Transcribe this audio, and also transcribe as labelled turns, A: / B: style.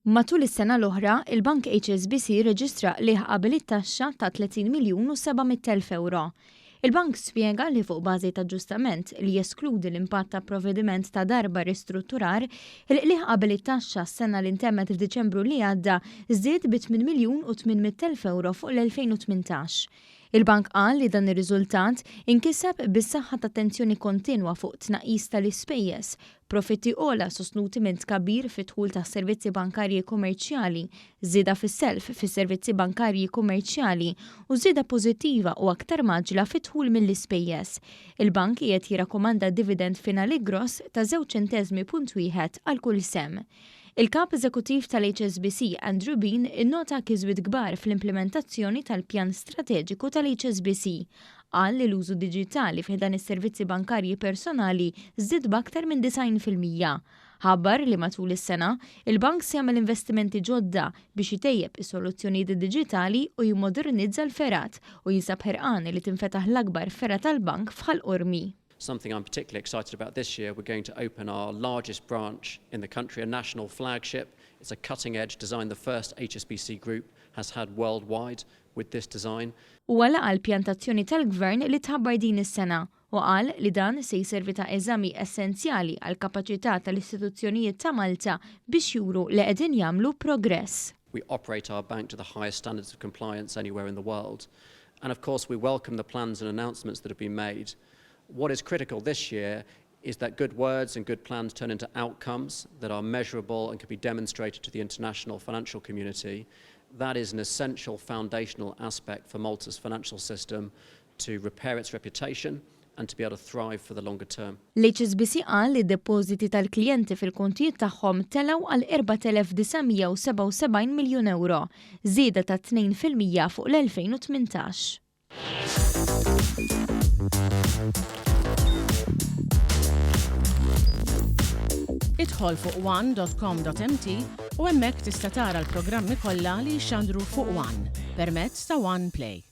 A: Matul is-sena l-oħra, il-Bank HSBC rreġistra qligħ qabel it-taxxa ta' 30 miljun u 700 elf ewro. Il-bank spjega li fuq bażi ta' aġġustament li jeskludi l-impatt ta' provvediment ta' darba ristrutturar, il-qligħ qabel it-taxxa s-sena li ntemmet f'Diċembru li għadda żdied bi 8 miljun u 800 elf ewro fuq l-2018. Il-bank qal li dan ir-riżultat inkiseb bis-saħħa ta' attenzjoni kontinwa fuq tnaqqis tal-ispejjeż, profitti ogħla sostnuti minn tkabbir fid-dħul tas-servizzi bankarji kummerċjali, żieda fis-self fis-servizzi bankarji kummerċjali u żieda pożittiva u aktar mgħaġġla fid-dħul mill-ispejjeż. Il-bank qiegħed jirrakkomanda dividend finali gross ta' żewġ ċenteżmi punt wieħed għal kull sehem. Il-Kap Eżekuttiv tal-HSBC, Andrew Bean, innota kisbiet kbar fl-implimentazzjoni tal-pjan strateġiku tal-HSBC. Qal li l-użu diġitali fi ħdan is-servizzi bankarji personali żdied b'aktar minn 90%. Ħabbar li matul is-sena, il-bank se jagħmel investimenti ġodda biex itejjeb is-soluzzjonijiet diġitali u jimmodernizza l-fergħat u jinsab ħerqan li tinfetaħ l-akbar fergħa tal-bank f'Ħal Qormi.
B: Something I'm particularly excited about this year, we're going to open our largest branch in the country, a national flagship. It's a cutting edge design, the first HSBC Group has had worldwide with this design.
A: Huwa laqa' l-pjan t'azzjoni tal-Gvern li tħabbar din is-sena u qal li dan se jservi ta' eżami essenzjali għall-kapaċità tal-istituzzjonijiet ta' Malta biex juru li qegħdin jagħmlu progress.
B: We operate our bank to the highest standards of compliance anywhere in the world. And of course we welcome the plans and announcements that have been made. What is critical this year is that good words and good plans turn into outcomes that are measurable and can be demonstrated to the international financial community. That is an essential foundational aspect for Malta's financial system to repair its reputation and to be able to thrive for the longer term.
A: L-HSBC qal li d-depożiti tal-klijenti fil-kontijiet tagħhom telgħu għal 4,977 miljun ewro, żieda ta' 2% fuq l-2018.
C: Idħol fuq one.com.mt u hemmhekk tista' tara l-programmi kollha li jixxandru fuq One permezz ta' One Play.